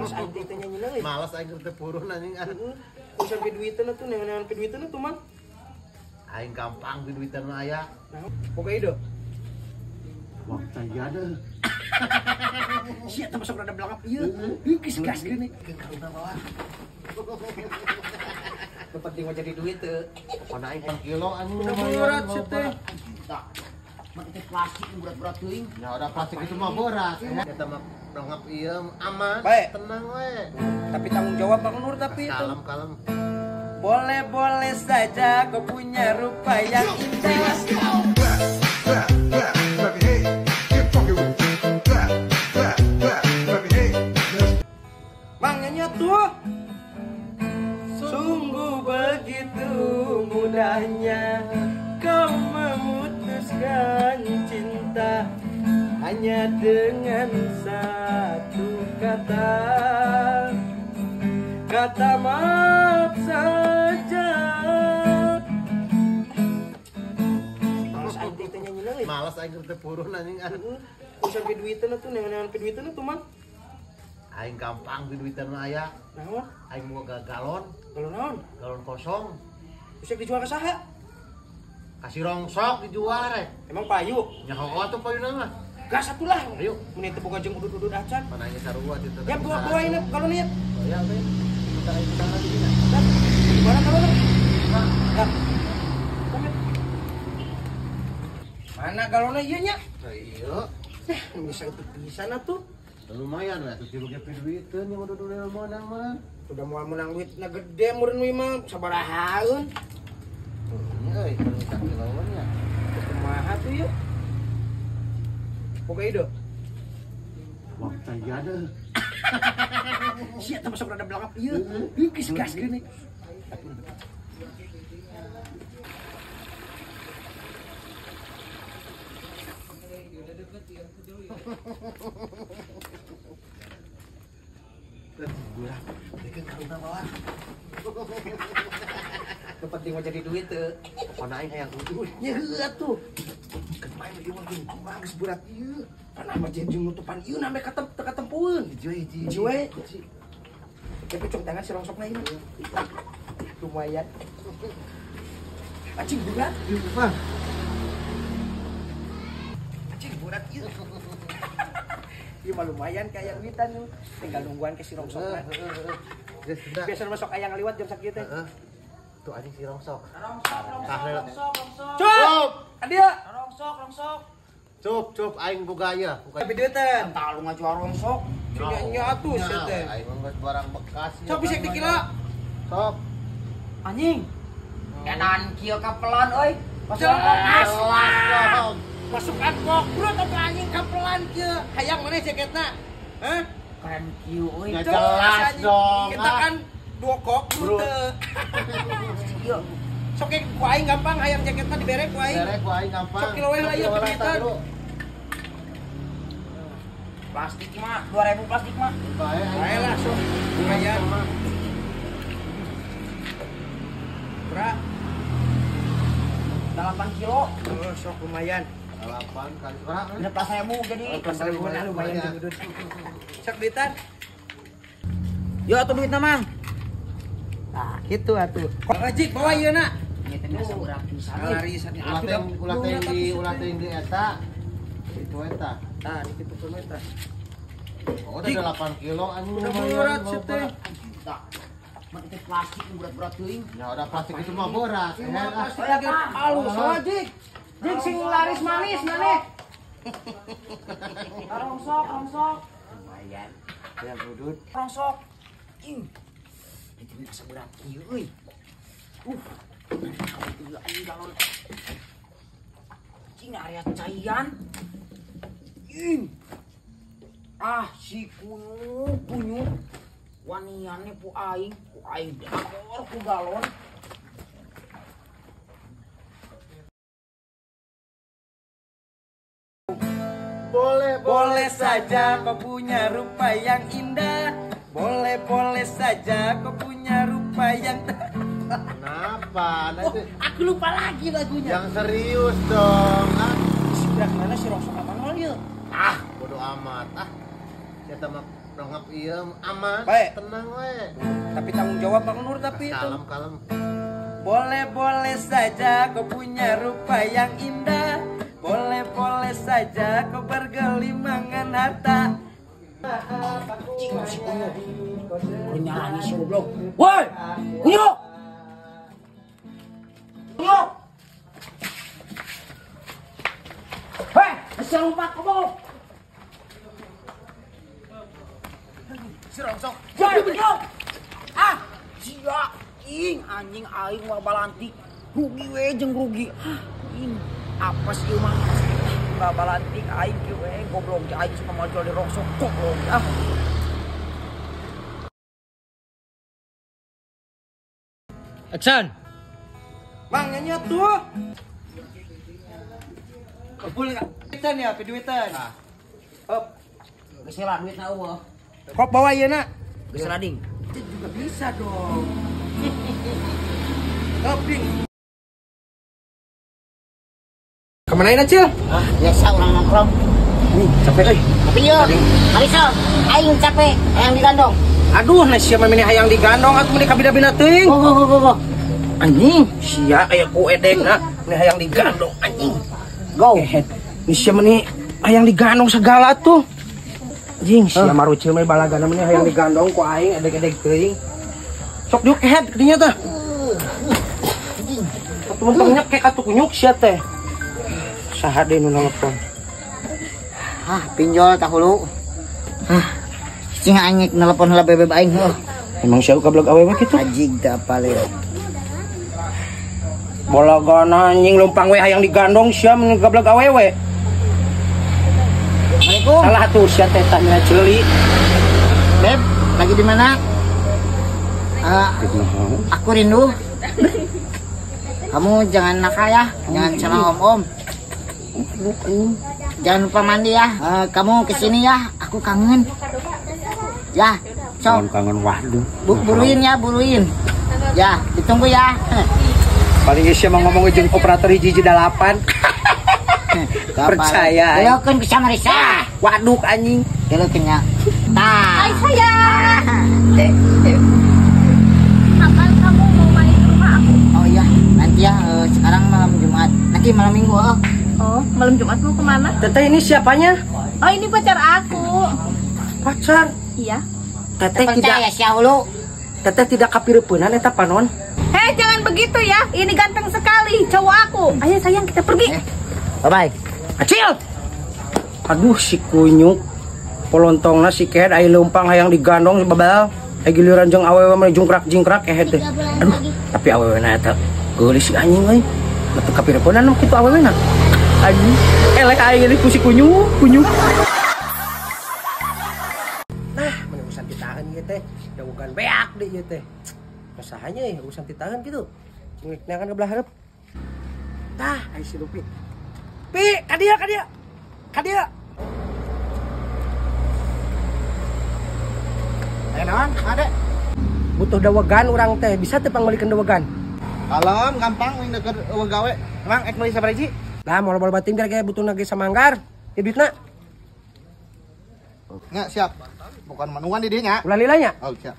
Males aing teh nyanyi euy. Males aing teh purun anjing. Heeh. Urusan piduiteun atuh neangan piduiteun atuh mah. Aing gampang piduiteun mah aya. Nah, boga ide. Waktu ada. Sia teh masuk rada belakang ieu. Ieu geus gaskeun ke karuna bawa. Nu penting mah jadi duit teu. Pokona aing pang kilo anjing. Udah berat sih teh. Mah teh plastik berat-berat teuing. Ya udah plastik itu mah berat. Eta mah belangap ieu aman, tenang we. Tapi tanggung jawab Bang Nur tapi itu. Kalem kalem. Boleh-boleh saja kau punya rupa yang indah. Bang nyanyi tuh. Sungguh begitu mudahnya kau memutuskan cinta hanya dengan satu kata. Kata maaf saja. Males aing teh nyanyi euy. Males aing teh purun anjing. Heeh. Urusan piduiteun atuh neangan piduiteun atuh mah. Aing gampang piduiteun mah aya. Naon? Aing mau galon. Galon naon? Galon kosong. Bisa dijual ke saha? Kasih rongsok dijual rek. Emang payu? Nya heueuh atuh payuna mah. Gas atulah. Ayo. Mun teu boga jeung udud-udud acan. Mana aing sarua atuh. Ya bawa ini galon ieu. Oh ya teh. Kita aing sana di sini. Mana galonnya? Nah. Mana galonnya ieu nya? Ieu. Eh, bisa itu pisan atuh. Lumayan lah tuh tilu ge duiteun yang udah menang mah. Udah moal menang duitna gede meureun we mah sabarahaeun. Ini euy, kiloan nya. Kumaha tuh yeuh? Boga ide. Waktu ada. Sia teh masuk rada belakang ieu. Ieu geus gaskeun. Gurah, bikin karuna bawa. Nu penting mah jadi duit teu. Pokona aing hayang udud. Nya heueuh atuh. Keun bae mah ieu mah kumaha geus berat ieu. Panah mah jeung nutupan ieu nambe teu katempueun. Hiji we hiji. Hiji we. Tapi cok tangan si rongsokna ieu. Lumayan. Anjing berat. Ieu mah. Anjing berat ieu. Ieu mah lumayan kayak duitan nu. Tinggal nungguan ke si rongsokna. Biasa masuk aya ngaliwat jam sakieu teh. Tuh anjing si rongsok. Rongsok, rongsok, rongsok. Cup! Adia. Rongsok, rongsok. Cup, cup aing boga ieu. Tapi duitan. Tah lu ngajual rongsok. Nya atuh sia teh. Aing mah barang bekas. Sok bisa dikira. Sok. Anjing. Edan kieu kapelan euy. Masuk Masuk angkok bro atau anjing kapelan kieu. Hayang mana jaketna? Hah? Keren kieu euy. Ya jelas dong. Kita kan dua kok bro. Ieu. Sok ku aing gampang hayang jaketna dibere ku aing. Bere ku aing gampang. Sok kilo we lah ieu duitan. Plastik mah 2000 plastik mah. Bae bae lah sok. Lumayan. Bra. 8 kilo. Oh, sok lumayan. 8 kali berapa? 16.000 jadi. 16.000 lah lumayan udud. Sok duitan. Yo atuh duitna Mang. Nah, gitu atuh. Rajik bawa ieu na. Ieu teh asa berat pisan. Larisan ulah teuing di eta. Itu eta. Tah, di kitu kuno eta. Oh, udah 8 kilo anjing. Udah berat sih teh. Mah teh plastik berat-berat teuing. Ya udah plastik itu mah berat. Plastik lagi halus Jik. Jik sing laris manis maneh. Rongsok, rongsok. Lumayan. Yang udud. Rongsok. Ing. Itu asa berat kieu euy. Ieu anjing galon. Cing area caian. Ing. Ah si kunyuk kunyuk. Waniannya ku aing dagor ku galon. Boleh boleh saja kau punya rupa yang indah. Boleh boleh saja kau punya rupa yang Kenapa? Nanti... Oh, aku lupa lagi lagunya. Yang serius dong. Ah. Si berat mana si rongsok apa nol yuk? Ah, bodoh amat. Ah, siapa mah Dongap ieu aman. Baik. Tenang we. Tapi tanggung jawab Bang Nur tapi itu. Kalem-kalem. Boleh-boleh saja kau punya rupa yang indah. Boleh-boleh saja kau bergelimangan harta. Cing si Kunyo. Nyanyi si goblok. Woi, Kunyo. Kunyo. Hei, bisa lompat goblok. Si rongsok. Woi, Kunyo. Ah, sia ing anjing aing mah balantik. Rugi we jeung rugi. Ah, ing apa sih ieu mah? Nggak balantik aing kieu we goblok aing suka majual di rongsok goblok. Ah. Action. Mang nyanyi tuh. Boleh enggak? Duitan ya, duitan. Nah. Up. Geus lah duitna eueuh. Kok bawa ieu na? Geus lah ding. Itu juga bisa dong. Up ding. Kemana ini, Cil? Ah, biasa orang nongkrong. Nih, capek euy. Tapi yo, Marisa, aing capek hayang digandong. Aduh, nah sia mah hayang digandong atuh meni kabina-bina teuing. Oh. Anjing, sia aya ku edengna, meni hayang digandong anjing. Go. Kehed. Ni sia meni hayang digandong segala tuh. Anjing, sia marucil mah balagana meni hayang digandong ku aing edeg-edeg teuing. Sok diuk kehed ka dinya tah. Anjing. Atuh mun nyekek atuh kunyuk sia teh. Saha deui nu nelpon? Ah, pinjol tahulu. Ah, cing aing nelpon heula bebeb aing heuh. Emang sia kablog awewe kitu? Ajig teu apal ya. Bologana anjing lumpang we hayang digandong sia mun gablog awewe. Assalamualaikum. Salah tuh sia teh tah ceuli. Beb, lagi di mana? Aku rindu. Kamu jangan nakal ya, jangan sama om-om. Jangan lupa mandi ya. Kamu kesini ya, aku kangen. Ya, sok. Kangen waduh. Buruin ya, buruin. Ya, ditunggu ya. Paling sia mau ngomong jeung operator hiji-hiji 8. Percaya. Belokeun ke Marisa. Waduk anjing. Belokeun nya. Tah. Hai sayang. Kapan kamu mau main ke rumah aku? Oh iya, nanti ya, sekarang malam Jumat. Nanti malam Minggu. Oh, malam Jumat mau kemana? Teteh ini siapanya? Oh, ini pacar aku. Pacar? Iya. Teteh tidak ya, siahulu. Teteh tidak kapireupeunnan eta panon. Hei, jangan begitu ya. Ini ganteng sekali cowok aku. Ayo sayang, kita pergi. Bye bye. Acil. Aduh, si kunyuk. Polontongna si kehed aya leumpang hayang digandong si babal. Aya giliran jeung awewe mah jungkrak-jingkrak kehed teh. Aduh, tapi awewena eta geulis si anjing euy. Teu kapireupeunnan kitu awewena. Anjing, eleh aing ini ku si kunyuk, kunyuk. Nah, mun urusan titahan ieu teh, da bukan beak deui ieu teh. Masahanya ya urusan titahan gitu. Cing neangan ke belah hareup. Tah, ai si Lupi. Pi, ka dieu, ka dieu. Ka dieu. Aya naon, Ade? Butuh dawegan urang teh, bisa teu pangmeulikeun dawegan? Kalem, gampang wing deukeut eueuh gawe. Emang ek meuli sabaraha hiji? Lah, mau loba bating biar kayak butuh nage samanggar. Ya duitna. Nya siap. Bukan manuan di dieu nya. Ulah lila nya. Oh, siap.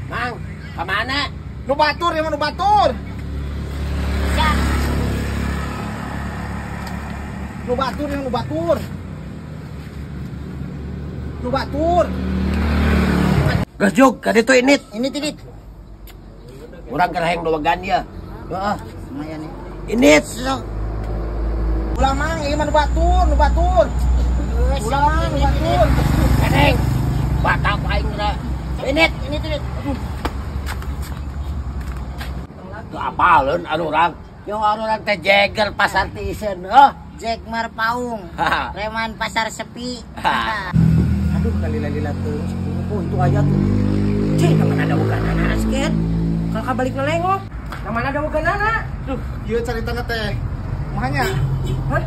Mang, ka mana? Nu batur ya mah nu batur. Siap. Nu batur ya nu batur. Nu batur. Geus jug ka ditu init. Init init. Urang keur hayang dawegan ieu. Heeh, lumayan nih. Init. Ulah mang, ieu mah nu batur, nu batur. Ulah mang, nu batur. Eneng. Batak aing ra. Init, init, init. Teu apaleun anu urang. Yo anu urang teh jeger pasar tiiseun, heuh. Jekmar Paung. Preman pasar sepi. Aduh, kalila-lila teu. Oh, itu aya tuh. Cih, mana ada uganana asket. Kalau kabalik nelengok, yang mana ada uganana? Duh, ieu caritana teh. Kumaha? Hah?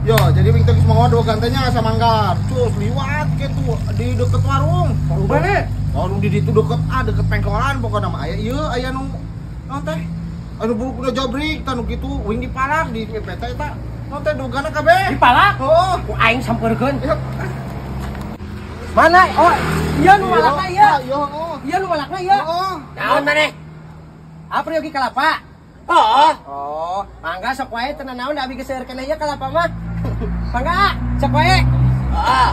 Yo, jadi wing teh geus mawa dua gantenya samanggar. Cus liwat kitu di deket warung. Warung mana? Warung di ditu deket deket pengkolan pokona mah aya ieu aya nu naon teh? Anu buruk udah jabrik tah nu kitu wing dipalak di PT eta. Nu teh dugana kabeh. Dipalak? Heeh. Ku aing sampeurkeun. Mana? Oh, ieu nu malakna ieu. Iya, heeh. Ieu nu malakna ieu. Heeh. Naon maneh? Apa yogi kalapa? Oh. Oh, mangga sok wae teu naon da abi geus seueur keneh ieu kalapa mah. Mangga, sok wae. Heeh.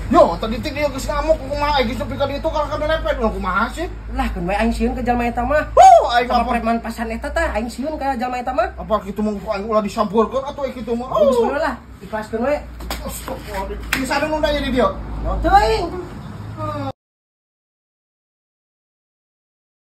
Yo, tadi teh dia geus ngamuk kumaha geus nepi ka ditu kalau kada lepet kumaha sih? Lah, keun wae aing sieun ka jalma eta mah. Huh, aing sama apa? Preman pasan eta tah, aing sieun ka jalma eta mah. Apa kitu mah ku aing ulah disampeurkeun atuh kitu mah. Oh, geus lah, ikhlaskeun we. Astagfirullah. Bisa nu nanya di dieu. Teuing.